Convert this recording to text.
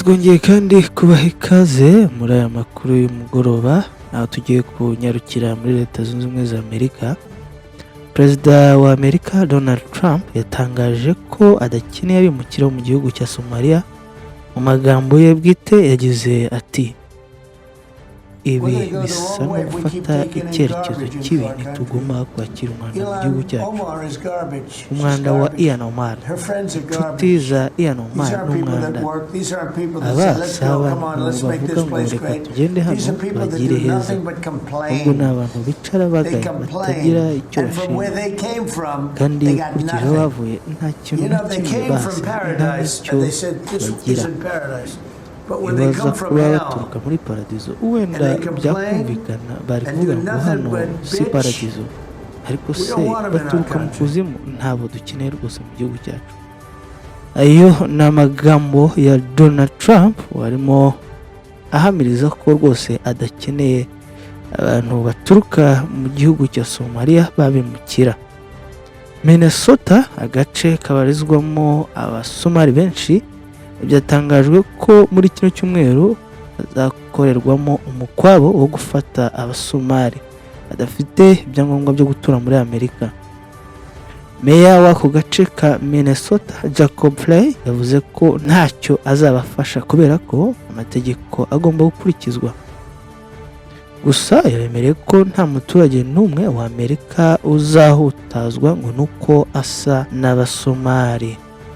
Twongeye kandi kubaha ikaze muri aya makuru y'umugoroba, aho tugiye kunyarukira muri Leta Zunze Ubumwe za Amerika. Perezida wa Amerika Donald Trump yatangaje ko adakeneye abimukira bo mu gihugu cya Somalia. Mu magambo ye bwite yagize ati: "Ibi bisa no gufata icyerekezo kibi nituguma kwakira umwanda mu gihugu cyacu." Umwanda wa Ilhan Omar, inshuti za Ilhan Omar n'umwanda. Aba si abantu bavuga ngo reka tugende hano bagire heza, ahubwo ni abantu bicara bagaya, batagira icyo bashima, kandi ukurikije aho bavuye nta kintu na kimwe bahasize, nta n'icyo bagira. Iyo baza kuba baturuka muri paradizo, wenda byakumvikana, bari kuvuga ngo hano si paradizo. Ariko se baturuka mu kuzimu, ntabwo dukeneye rwose mu gihugu cyacu. Ayo ni amagambo ya Donald Trump warimo ahamiriza ko rwose adakeneye abantu baturuka mu gihugu cya Somaliya babimukira. Minnesota, agace kabarizwamo Abasomali benshi, byatangajwe ko muri kino cyumweru hazakorerwamo umukwabo wo gufata Abasomali badafite ibyangombwa byo gutura muri Amerika. Meya w'ako gace ka Minnesota, Jacob Frey, yavuze ko ntacyo azabafasha kubera ko amategeko agomba gukurikizwa. Gusa yabemereye ko nta muturage n'umwe wa Amerika uzahutazwa ngo nuko asa n'Abasomali.